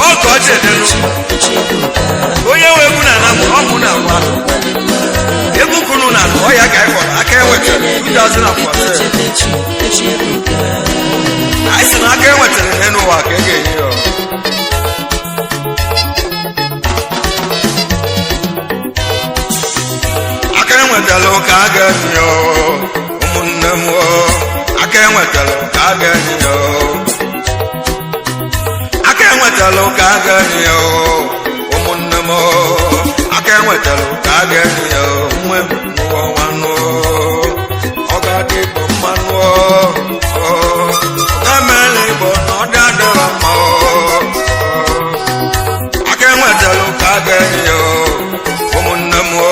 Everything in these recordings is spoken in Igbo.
Ọ ka ọ chedelu. Onye nwe egwu na-ana m, ọ mụ na agwa. Egwu kunu na ọ ya ka ịfọrọ aka enwetara 2014. Anyị sị na aka enwetara n'elu ụwa ka e ga-enye ya. Aka enwetara ka a ga-enye ya, ụmụnne m o. Aka enwetara ka a ga-enye ya. Aka enwetara ka a ga-enye ya, ụmụnne m o. Aka enwetara ka a ga-enye ya, nwe m n'ụwa nwanụ. Ọ ga-adị Igbo mmanụ o. Ọ ga-emela Igbo na ọ dị adịrọ mma o. Aka enwetara ka a ga-enye ya, ụmụnne m o.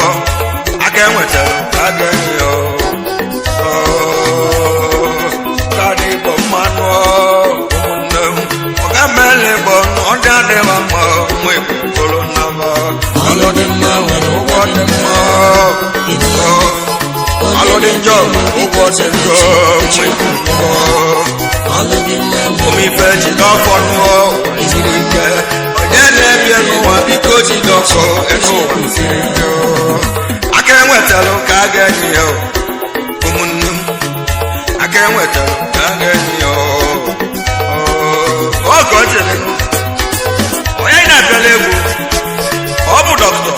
Aka enwetara ka a ga-enye ya. Ọ ga-adị Igbo mmanụ o, ụmụnne m. Ọ ga-emela Igbo na ọ dị adịrọ mma o. Ụmụ Igbo bụrụ nnaba. Ọlụ dị mma nwere ụgwọ dị mma o. Alụ dị njọ nwere ụgwọ dị njọ. Ụmụ Igbo ụmụ ife jide ọfọ nụọ ụwa siri ike. Onye na-ebi n'ụwa biko jide ọfọ enu ụwa siri ike o. Aka enwetara ka a ga-enye ya o. Ụmụnne m, aka enwetara ka a ga-enye ya o. Ọ ka ọ chere nụ. Onye na-abịala egwu ọ bụ dọkịta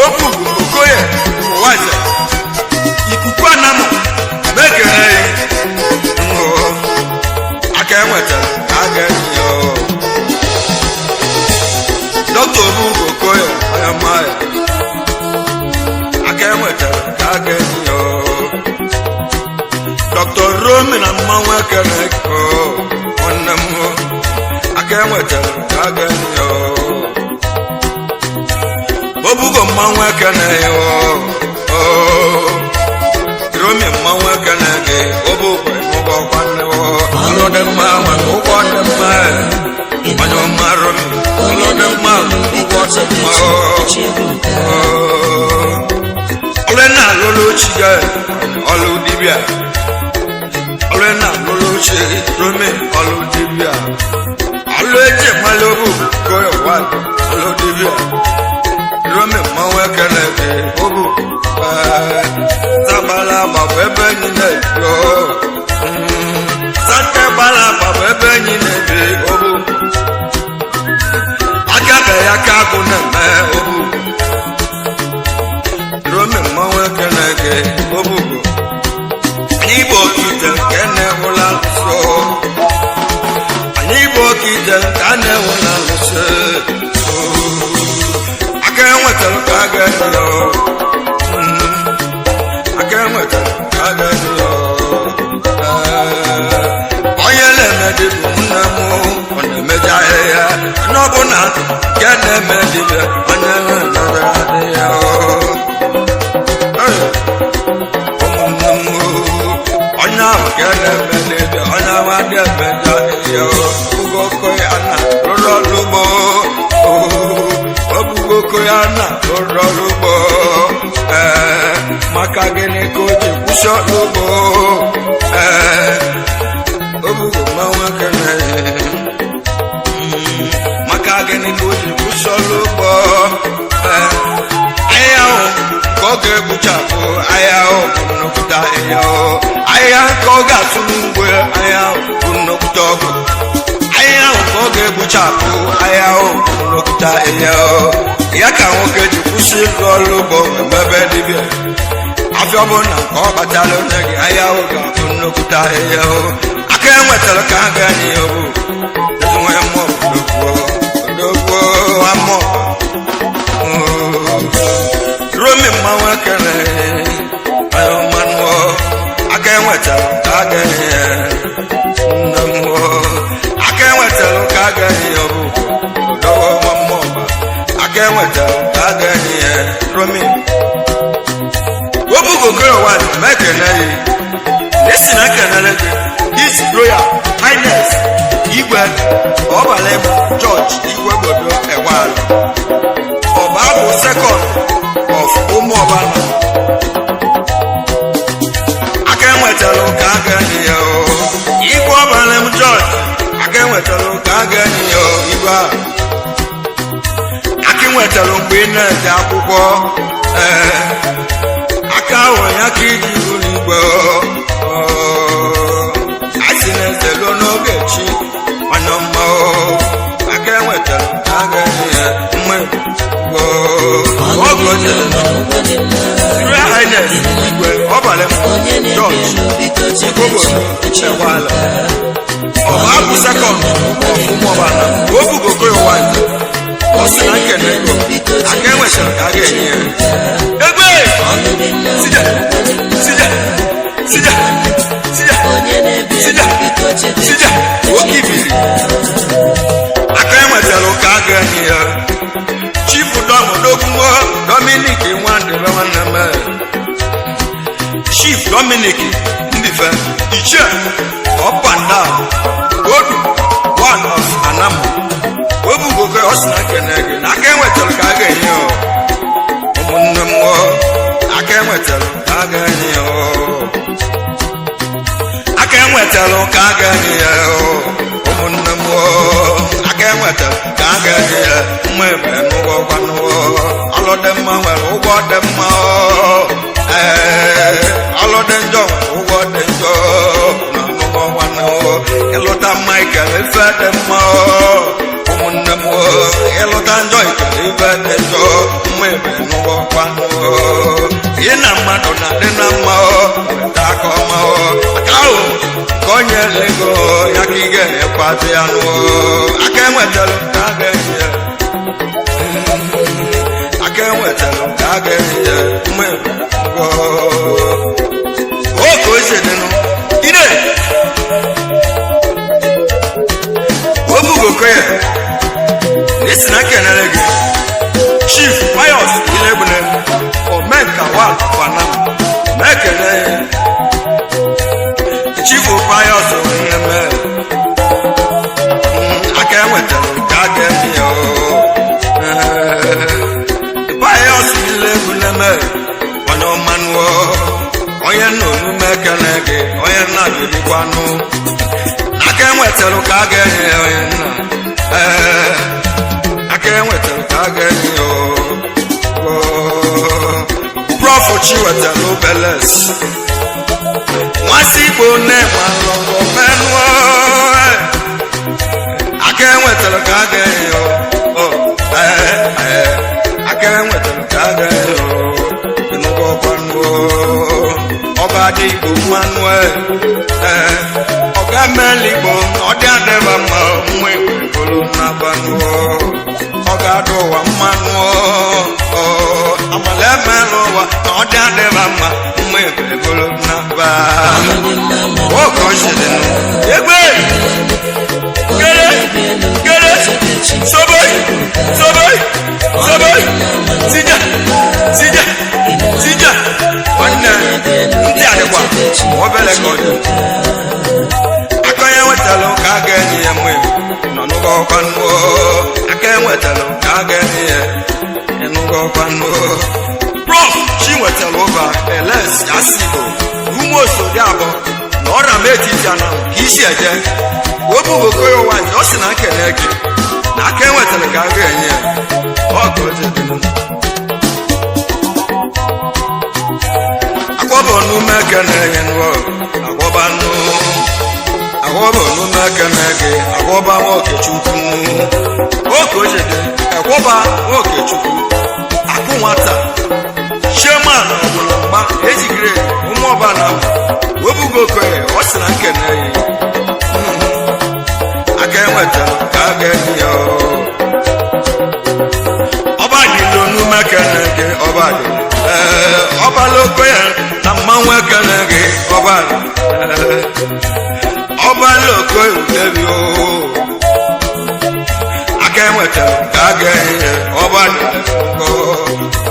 Okwu Okoye Ụwaeze ikuku anamụ mekere ya. Aka enwetara ka a ga-enye ya o. Dọkịta Obu Okoye onye mmanya, aka enwetara ka a ga-enye ya o. Dọkịta Romi na mmanwụ ekere o, nwanne m o. Aka enwetara ka a ga-enye ya o. Obugo mmanwụ ekene ya o. Romi mmanwụ ekene gị obugo ịmụgwọ kwanne o. Ọlụ dị mma nwere ụgwọ dị mma. Onye ọma Romi, ọlụ dị mma nwere ụgwọ dị mma o. Ọlụ na-alụlụ chi gị, ọlụ dibịa. Ọlụ na-alụlụ chi Romi, ọlụ dibịa. Ọlụ eji mmalụ obu koyo wa, ọlụ dibịa. Romi mmanwụ ekele gị obu. Zabala gbabụ ebe enyi na-ebi o. Sante gbala gbabụ ebe enyi na-ebi obu. Aka be ya ka agụ na-eme obu. Romi mmanwụ ekele gị obu. Anyị bụ okite nke na-ewula alụsị o. Anyị bụ okite nke a na-ewula alụsị o. Aka enwetara ka a ga-enye ya o. Aka enwetara ka a ga-enye ya o. Onye na-eme dibịa nne m, ọ na-emeja ahịhịa. Onye ọbụla nke na-eme dibịa, onye na-emeja ahịhịa o. Ee, ụmụnne m o, onye ahụ nke na-eme dibịa, onye ahụ adịghị emeja ahịhịa o. Obugo ya na rụrụ ọrụ ugbo o. Obugo ya na rụrụ ọrụ ugbo. Ee, maka gịnị ka o ji kwụsị ọrụ ugbo? Ee, obugo mmanwụ ekene. Maka gịnị ka o ji kwụsị ọrụ ugbo? Ee, ahịhịa ahụ ka ọ ga-egbuchapụ, ahịhịa ahụ bụ nnukwute ahịhịa o. Ahịhịa ka ọ ga-asụ n'ugbo, ahịhịa ahụ bụ nnukwute ọgụ. Ahịhịa ahụ ka ọ ga-egbuchapụ, ahịhịa ahụ bụ nnukwute ahịhịa o. Ya ka nwoke ji kwụsị ịrụ ọrụ ugbo mebe dibịa. Afịa bụ na nke ọ kpatara onye gị, ahịhịa ahụ ga-abụ nnukwute ahịhịa o. Aka enwetara ka a ga-enye ya bụ ezi nwa mmụọ odogwu odogwu amụọ. Romi mmanwụ ekele onye mmanụ aka enwetara ka a ga-enye ya nne m aka enwetara ka a ga-enye ya bụ odogwu nwa mmụọ aka enwetara ka a ga-enye ya Romi obugo kere wa ma ekele ya esi na ekelere gị His Royal Highness Igwe Ọbalị George Igwe Godo Egwala Ọba bụ second of Ụmụọba na aka enwetara ka a ga-enye ya o. Igwe Ọbalị m George aka enwetara ka a ga-enye ya o, igwe a. Aka ị nwetara mgbe ị na-eje akwụkwọ, ee, aka ahụ ya ka iji buru igwe. A sị na ezelo n'oge chi onye mma. Aka enwetara ka a ga-enye ya mma. Oge o jere Royal Highness Igwe Ọbalị George Okobo Ewala Ọba Abụ Second ọfụmọbana Obugokoyo One, ọ sị na nkene ego aka enwetara ka a ga-enye ya. Egbe sije sije sije sije sije sije oke ibiri, aka enwetara ka a ga-enye ya. Chief Dom Odogwu Dominic Nwandebe, nwanne m, Chief Dominic Mbife Ichie up and down Odu one of Anam Obugogo, ọ sị na nkene gị na aka enwetara ka a ga-enye ya. Ụmụnne m, aka enwetara ka a ga-enye ya. Aka enwetara ka a ga-enye ya. Ụmụnne m, aka enwetara ka a ga-enye ya. Mma ebe n'ụgwọ kwanụ, ọlụ dị mma nwere ụgwọ dị mma. Ee, ọlụ dị njọ nwere ụgwọ dị njọ na n'ụgwọ kwanụ. Ịlụta mma, ikele ife dị mma. Ụmụnne m, ịlụta njọ, ikele ife dị njọ. Mma ebe n'ụgwọ kwanụ, ị na mmadụ na-adị na mma, weta aka ọma. Aka ahụ ka onye ego ya ka ị ga-enyekwazi ya nụ. Aka enwetara ka a ga-enye ya. Aka enwetara ka a ga-enye ya. Mma oge o si dịnụ ide obugoko ya na isi na kenere gị. Chief Pius Ilegbune Omenka wa Fanam, na-ekele ya. Chief Pius nne m, aka enwetara ka a ga-enye ya. Pius Ilegbune m, onye ọmanụ, onye nna, onume ekele gị. Onye nna bibikwanụ, aka enwetara ka a ga-enye ya. Onye nna, ee, aka enwetara ka a ga-enye ya. Prof Chiwetara Obeles Nwasị Igbo na-enwe alọgọ menụọ, aka enwetara ka a ga-enye ya. Aka enwetara ka a ga-enye ya. Ịnụgọkwanụ ọba dị Igbo mmanụ, ee, ọga mele Igbo ọ dị adịba mma. Nwa Igbo bụrụ n'abanụ, ọ ga-adụ ụwa mmanụ. Amala emela ụwa na ọ dị adịba mma. Nwa Igbo bụrụ n'aba oge ochie. Egbe kere kere sobe sobe sobe tija tija tija. Nwanne, ndị a dịkwa obere ka ọ dị. Aka onye nwetara ka a ga-enye ya. Mgbe nọ n'ụgwọ, aka enwetara ka a ga-enye ya. Ịnụgọkwanụ Prof Chinwetara Ụba Eles Asibo Umeosodi Abọ na ọra m etiti ana ka isi eje obugokoyo wanji, ọ sị na nkene gị na aka enwetara ka a ga-enye ya. Ọ ka o ji dị. Akwọbọ n'ume ekene gị nụọ, akwọba nụ, akwọbọ n'ume ekene gị. Akwọba Nwokechukwu, oke ojede akwọba Nwokechukwu akụ nwata, chairman ọbụla mgba ejigire ụmụọba na webugo okoye, ọ sị na nkene gị, aka enwetara ka a ga-enye ya. Ọba dịlo n'ume ekene gị. Ọba dị, ee, ọbala okoye na mmanwụ ekene gị. Ọba dị, ee, ọbala okoye udebi o, aka enwetara ka a ga-enye ya. Ọba dị,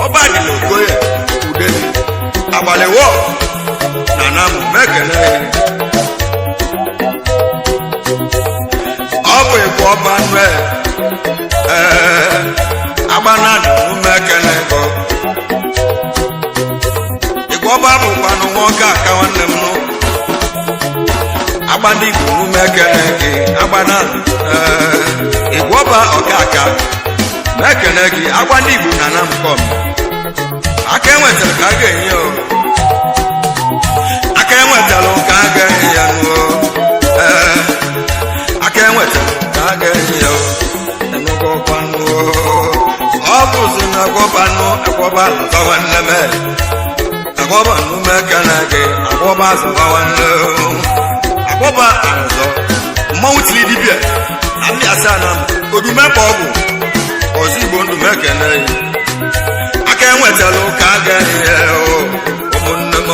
ọba dị okoye udebi abalị wọ na namụ mekene gị. Ọ bụ ịbụ ọba nụ, ee, agbana n'ume ekene gị. Igwe ọba bụkwanụ nwoke aka nwanne m nụ. Agbana Igbo n'ume ekene gị. Agbana, ee, igwe ọba ọka aka Mekene gị agwa ndị Igbo na Namcom. Aka enwetara ka a ga-enye o. Aka enwetara ka a ga-enye ya nụọ. Ee, aka enwetara ka a ga-enye ya o. Enugokwanụ. Ọ bụzi na agwọbanụ agwọba azọ nwanne m. Agwọba numekene gị agwọba azọ nwanne. Agwọba azọ. Mmanwụ tiri dibịa na ndị asaa na odumekpa ọgwụ ọzọ Igbo ndụ mekene gị. Aka enwetara ka a ga-enye ya o, ụmụnne m.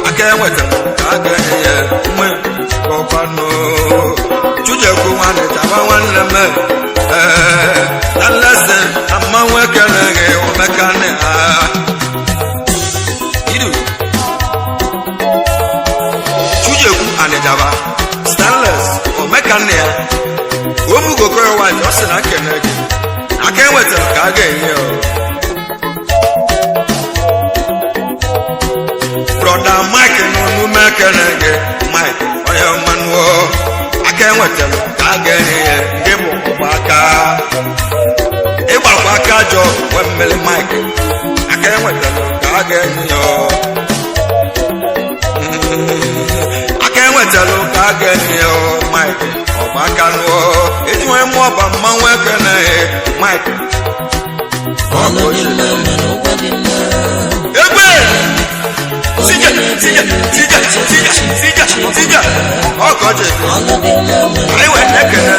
Aka enwetara ka a ga-enye ya mwe ọkwanụ. Chujekwu nwanne chaba nwanne m. Ee, na nlese na mmanwụ ekele gị omekane ha. Idu Chujekwu Anịjaba Stanless omekane ya omugokoro nwanyị ọ sị na nkene gị. Aka enwetara ka a ga-enye ya o. Brọda Mike n'omume ekele gị Mike onye mmanụ. Aka enwetara ka a ga-enye ya ndị bụ ọgba aka ịgbakwa aka ajọ wee mmeli Mike. Aka enwetara ka a ga-enye ya. Aka enwetara ka a ga-enye ya Mike ọgba aka nụọ eji nwee mụọ ọba mmanwụ ekele Mike. Ọlụ dị mma mana ụgwọ dị mma. Egbe tija tija tija tija tija tija ọkọchị. Ọlụ dị mma mana anyị wee na-ekele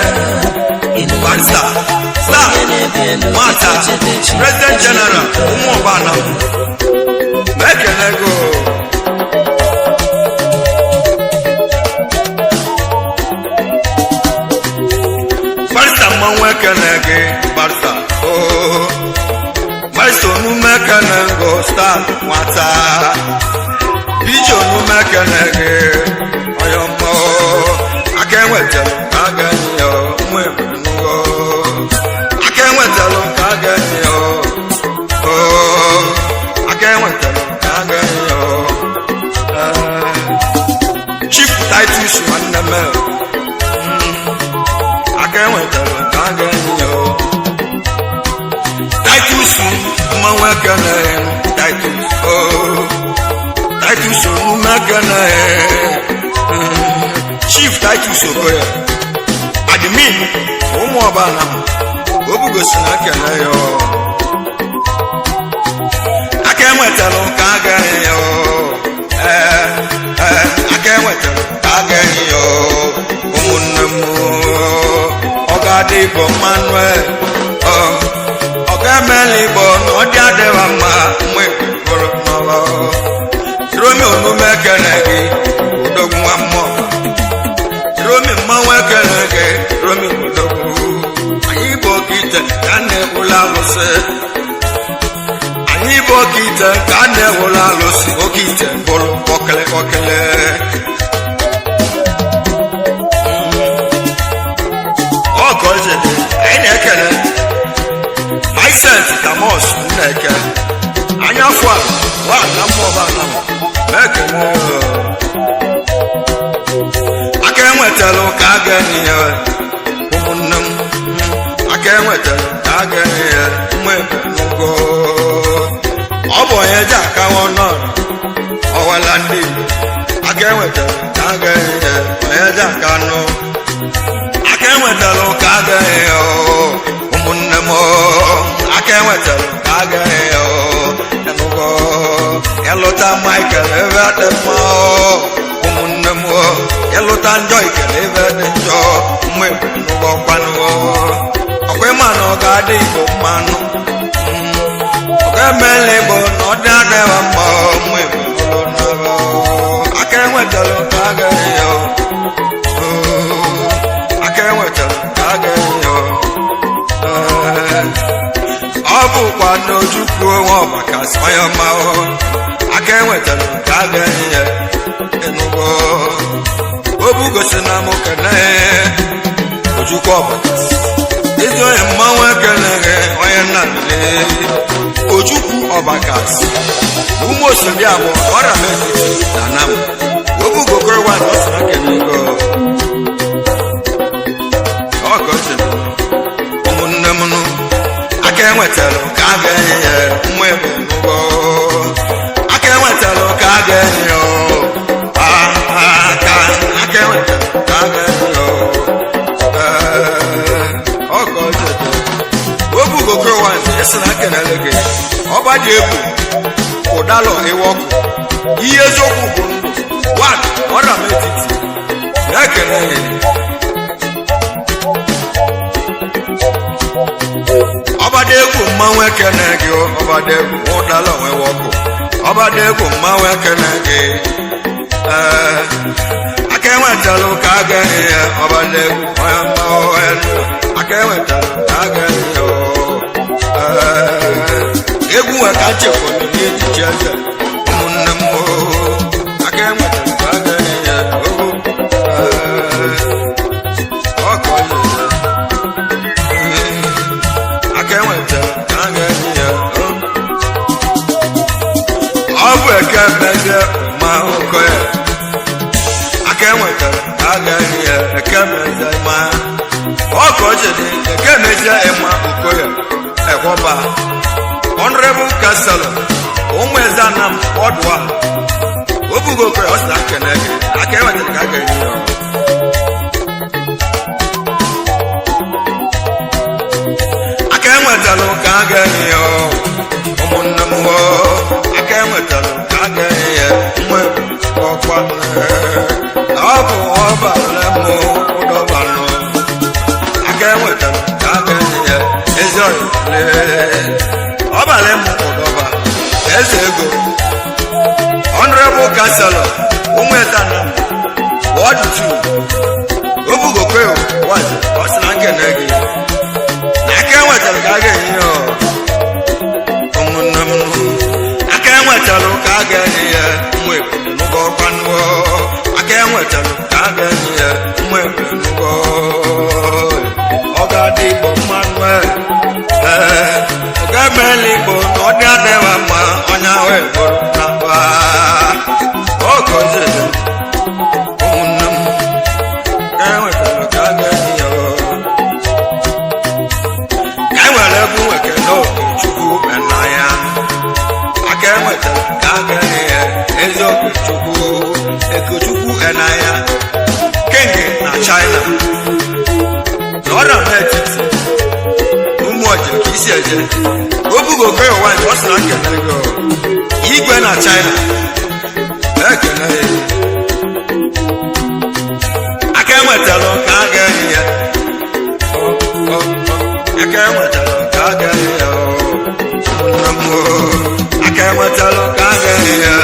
ịnụ barista star onye na-ebi elu nwata chebe chi. President general ụmụọbana na-ekele go. Barista mmanwụ ekele gị barista oo barista omume ekele go star nwata ije omume ekele gị onye ọma. Aka enwetara ka a ga-enye ya ụmụ ebumnugo. Aka enwetara ka a ga-enye ya oo. Aka enwetara ka a ga-enye ya oo. Chief Titus nwanne m. Aka enwetara ka a ga-enye ya oo. Titus mmanwụ ekele Titus oo. Titus omume ekele. Chief Titus Okoye admin ụmụ ọbana obugosi na ekele ya ọ. Aka enwetara ka a ga-enye ya ọ. Ee, ee, aka enwetara ka a ga-enye ya ọ. Ụmụnne m, ọ ga-adị Igbo Manuel ọ ọ ga-emela Igbo na ọ dị adịwa mma mgbe bụrụ n'ọwa. Romi omume ekele gị odogwu nwa mmụọ. Romi mmanwụ ekele gị Romi odogwu. Anyị bụ oke ite ka a na-ewula alụsị. Anyị bụ oke ite ka a na-ewula alụsị. Oke ite bụrụ ọkele ọkele. Ọgọ eze dị anyị na-ekele Vincent Tamos Nneke anya afọ a wa na mmụọ ba na mekele. Aka enwetara ka a ga-enye ya ụmụnne m. Aka enwetara ka a ga-enye ya mmenugo. Ọ bụ onye ji akawa nọ ọwala ndị Igbo. Aka enwetara ka a ga-enye ya onye ji aka nụ. Aka enwetara ka a ga-enye ya ụmụnne m. Aka enwetara ka a ga-enye ya enugo. Ịlụta Michael ebe dị mma ụmụnne m. Ịlụta njọ ikele ebe dị njọ mma enugo kwanụ. Ọkwa ịma na ọ ga-adị Igbo mmanụ. Ọ ga-emela Igbo na ọ dị adịghị mma mma enugo. Aka enwetara ka a ga-enye ya. Aka enwetara ka a ga-enye ya. Ọ bụkwa n'Ojukwu onwe ọbakasị onye ọma. Aka enwetara ka a ga-enye ya enugo. Obugosi na mụ kene Ojukwu ọbakasị ezi onye mmanwụ ekele gị onye nna nle Ojukwu ọbakasị ụmụ osodi abụọ ọra m etiti na nam obugokoro wa na ọsara kene go ọgọchi ụmụnne m nụ. enwetara ka a ga-enye ya nwa ebe n'ụgwọ aka enwetara ka a ga-enye ya aka aka enwetara ka a ga-enye ya ọkọ ọjọọ obugo krowanz esi na kenele gị ọba dị egwu ụdalọ iwe ọkụ ihe eziokwu bụ ndụ wan ọra m etiti na-ekele gị ọbada egwu mmanwụ ekene gị ọbada egwu ụdalọ nwewe ọkụ ọbada egwu mmanwụ ekene gị ee aka enwetalụ ka a ga-enye ya ọbada egwu onye mmanwụ enu aka enwetalụ ka a ga-enye ya ee egwu nwe ka nchekwara n'echiche eze ụmụnne m aka enwetalụ ka a ga-enye ya ogo ee ọkọ ya aka enwetara ka a ga-enye ya ọ bụ eke mezie ma ụkọ ya aka enwetara ka a ga-enye ya eke mezie ma ọkọ jede eke mezie ịma ụkọ ya ekwọba honorable councilor ụmụ eze anam ọdụa obugo okwe ọ sị na nkene gị aka enwetara ka a ga-enye ya aka enwetalụ ka a ga-enye ya ụmụnne m aka enwetalụ ka a ga-enye ya nwe ọkwa ọ bụ ọbala m ụdọbalụ aka enwetalụ ka a ga-enye ya ezi ọyịle ọbalị m ụdọba eze ego honorable councilor ụmụ ezana ward 2 obugokwe wazi ọ sị na nkene gị aka enwetara ka a ga-enye ya ụmụnne m aka enwetara ka a ga-enye ya ụmụ ebube ọkwanụọ aka enwetara ka a ga-enye ya ụmụ ebube ọ ga-adị igbo mmanụ ee ọ ga-emela igbo na ọ dị adịwa mma onye ahụ egboro na mba ọgọzie ụmụnne m ka enwetara ka a ga-enye ya ka e nwere egwu ekele okechukwu n'anya aka enwetara ka a ga-enye ya ezi okechukwu ekechukwu n'anya kenge na china na ọrịa n'etiti ụmụ ọja ka isi eje obugo okoye nwanyị ọ sị na nkele gị igwe na china ekele ya aka enwetara ka a ga-enye ya aka enwetara ka a ga-enye ya ụmụnne m aka enwetara ka a ga-enye ya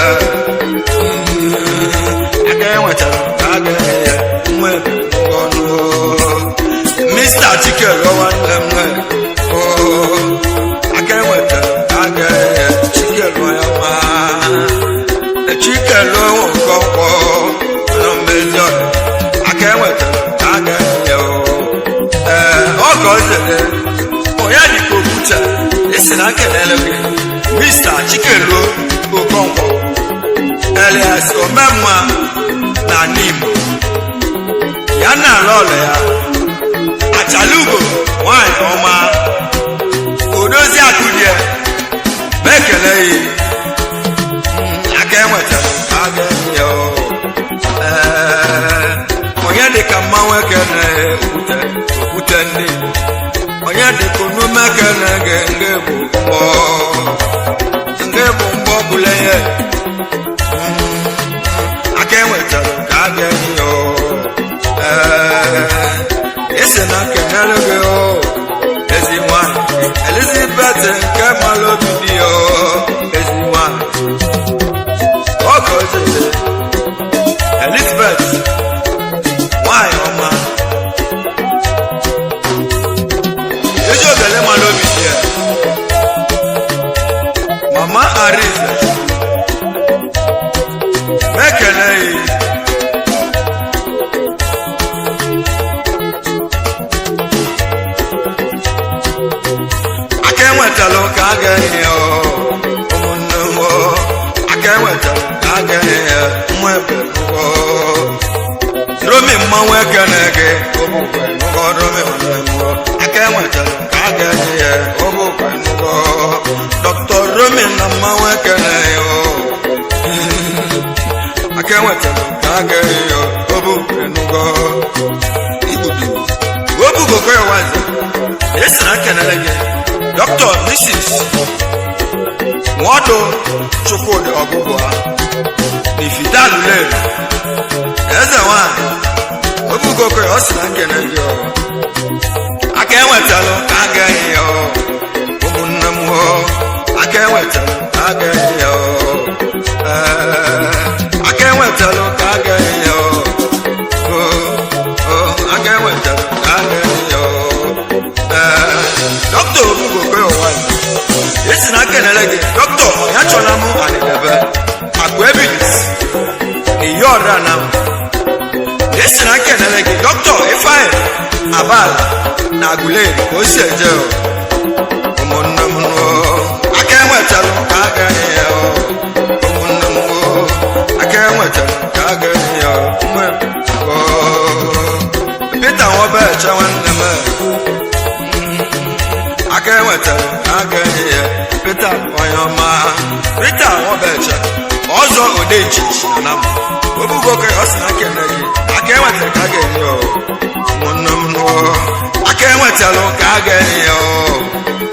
aka enwetara ka a ga-enye ya nwa ọnụ Mr. Chike nwanne m aka enwetara ka a ga-enye ya Chike ya ma Chike Nwokonkwọ na mmezi aka enwetara ka a ga-enye ya ee ọka ọ zere onye dịka okwucha esi na nkelele gị Mr. Chikeluo Okonkwo Elias Omemma na Nimo ya na ala ọlụ ya Achalugo nwanyị ọma odozi akụdie ma ekele ya aka enwetara a ga-enye ya ee onye dịka mmanwụ ekene okwute okwute ndị Igbo onye dịka onume ekene gị ndị bụ mgbọ ndị bụ mgbọ bụla ya aka enwetara ka a ga-enye ya ee esi na kenere gị ezi nwanyị Elizabeth nke mara obi dị ya ezi nwanyị ọkọ ojije Elizabeth nwanyị ọma ezi obele mara obi dị ya mama Arinze mekele ya aka enwetalụ ka a ga-enye ya ụmụnne m aka enwetalụ ka a ga-enye ya nwa ebe romi mmanwụ ekene gị romi nwanne m aka enwetalụ ka a ga-enye ya a ga-enye ya obu enugo igbubi obugo wazi esi na nkenele gị Dr. Mrs. Nwado Chukwudi Ọgụgụa n'Ifitadule eze nwanyị obugo ọ sị na nkene gị ọ aka enwetalụ ka a ga-enye ya ọ ụmụnne m ọ aka enwetalụ ka a ga-enye ya ọ aka enwetalụ ka a ga-enye ya ọ aka enwetalụ ka a ga-enye ya ọ Dr. Obugo Okoye esi na nkenele gị Dr. Ọnyachọla m Anidebe Akụ Ebilis na ihe ọra na m esi na nkenele gị Dr. Ifeanyi Abala na Aguleri ka o si eje ụmụnne m aka enwetalụ ka a ga-enye ya ụmụnne m aka enwetalụ ka a ga-enye ya Peter Nwobeche nwanne m aka enwetalụ ka a ga-enye ya Peter onye ọma Peter Nwobeche ọzọ odechi na m obugo ka ọ sị na nkene gị aka enwetalụ ka a ga-enye ya ụmụnne m aka enwetalụ ka a ga-enye ya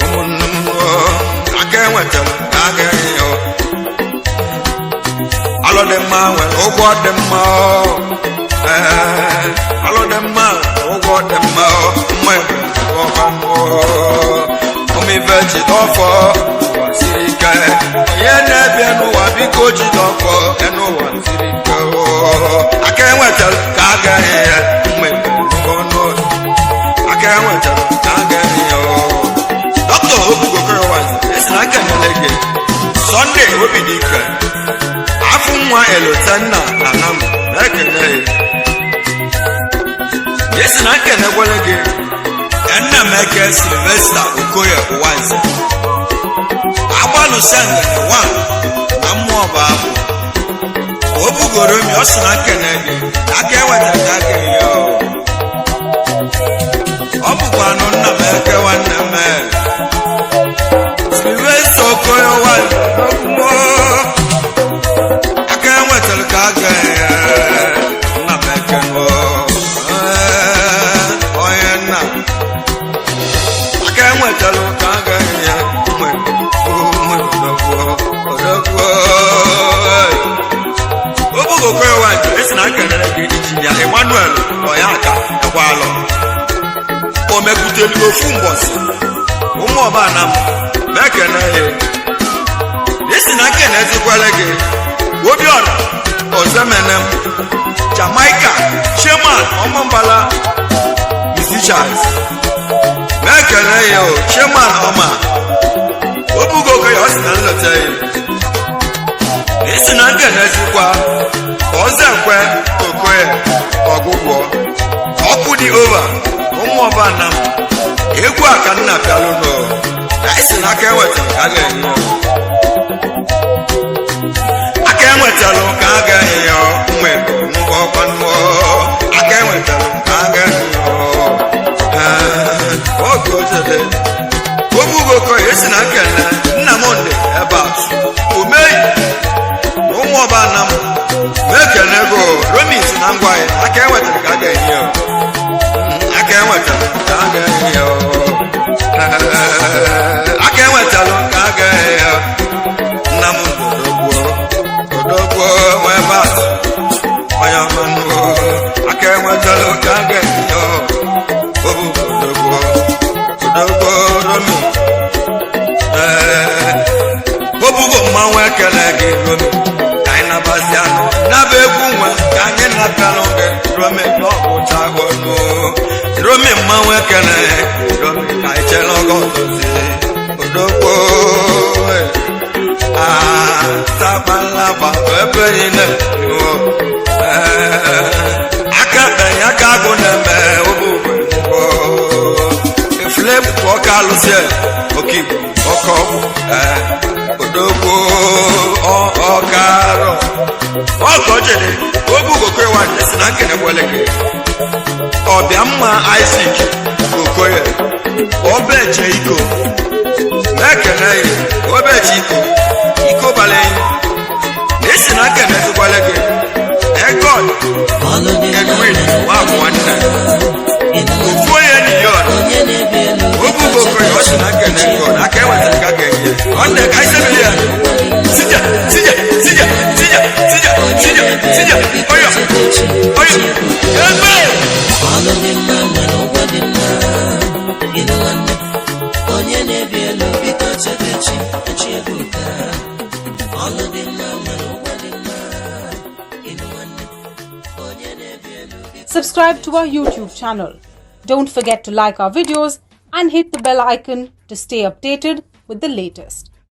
ụmụnne m aka enwetalụ ka a ga-enye ya alụ dị mma nwere ụgwọ dị mma alụ dị mma ụgwọ dị mma mma ụmụ jide ọfọ ụwa siri ike onye na-ebịa n'ụwa biko jide ọfọ n'ụwa siri ike aka enwetalụ ka a ga-enye ya mgbe ọnụ aka enwetalụ ka a ga-enye ya Dr. Obugo Okoye esi na aka nyere gị Sunday Obidike afọ nwa Elotenna na Nam na-ekele ya esi na nkenekwele gị Nnameke Sylvester Okoye Uwanze agbalụsengene 1 na mmụọ bụ abụ o bugoro mi ọ sị na nkene gị aka enwetara ka aka ya ọ bụkwanụ Nnameke nwanne m Sylvester Okoye Uwanze aka enwetara ka aka ya Nnameke onye nna aka enwetara ka aka ya Obugo Okoye Uwanze esi na nkelere gị injinia Emmanuel Ọyaka Ekwalọ o mepụtelu ofu mbọsị ụmụ ọba na m na-ekene ya esi na nkene ezikwele gị Obiora Ozemenem Jamaica Chairman Ọmambala Musicians na-ekene ya o Chairman Ọma Obugo Okoye ọ sị na nleta ya esi na nkene ezikwa Ọzọekwe Okoye Ọgwụgwọ ọkụ dị ova ụmụ ọba na m egwu a ka nna bịalụ nọ na esi na aka enwetara ka a ga-enye aka enwetalụ ka a ga-enye ya mgbe ngwọkwanụọ aka enwetalụ ka a ga-enye ya oge ojede Obugo Okoye esi na nkene nna m ndị ebe a omeyi ụmụ ọba na m ekele go Romis na ngwa ya aka enwetara ka a ga-enye ya aka enwetara ka a ga-enye ya aka enwetalụ ka a ga-enye ya nna m odogwu odogwu nwee bat onye ọma nnukwu aka enwetalụ ka a ga-enye ya obu odogwu odogwu Romi obugo mmanwụ ekele gị Romi ka anyị nabazi anụ naba egwu nwe ka anyị na-apịalụ gị Romi n'ọgwụchagonu Romi mmanwụ ekele Romi ka anyị chere ọgọ ọzọzi odogwu atabalaba ebe niile aka ekpenye aka agụ na-eme obugo efule bụ ọka alụsị oke igbo ọkọ odogwu ọkarọ ọkọ jere Obugo Okoye Uwanze si na nkene kwele gị Ọbịamma Isaac Okoye Obeche Iko na-ekene ya Obeche Iko iko bara enyi na esi na nkene ezikwele gị Egod na nkene nke ọ na aka enwetara ka a ga-enye nwanne ka anyị sebili ya. Sije, sije, sije, sije, sije, sije, sije, oyo, oyo, ebe. Ọlụ dị mma nwere ụgwọ dị mma. Ịnụ nwanne, onye na-ebi elu biko chebe echi, echi ebuka. Ọlụ dị mma nwere ụgwọ dị mma. Ịnụ nwanne, onye na-ebi elu biko. Subscribe to our YouTube channel. Don't forget to like our videos and hit the bell icon to stay updated with the latest.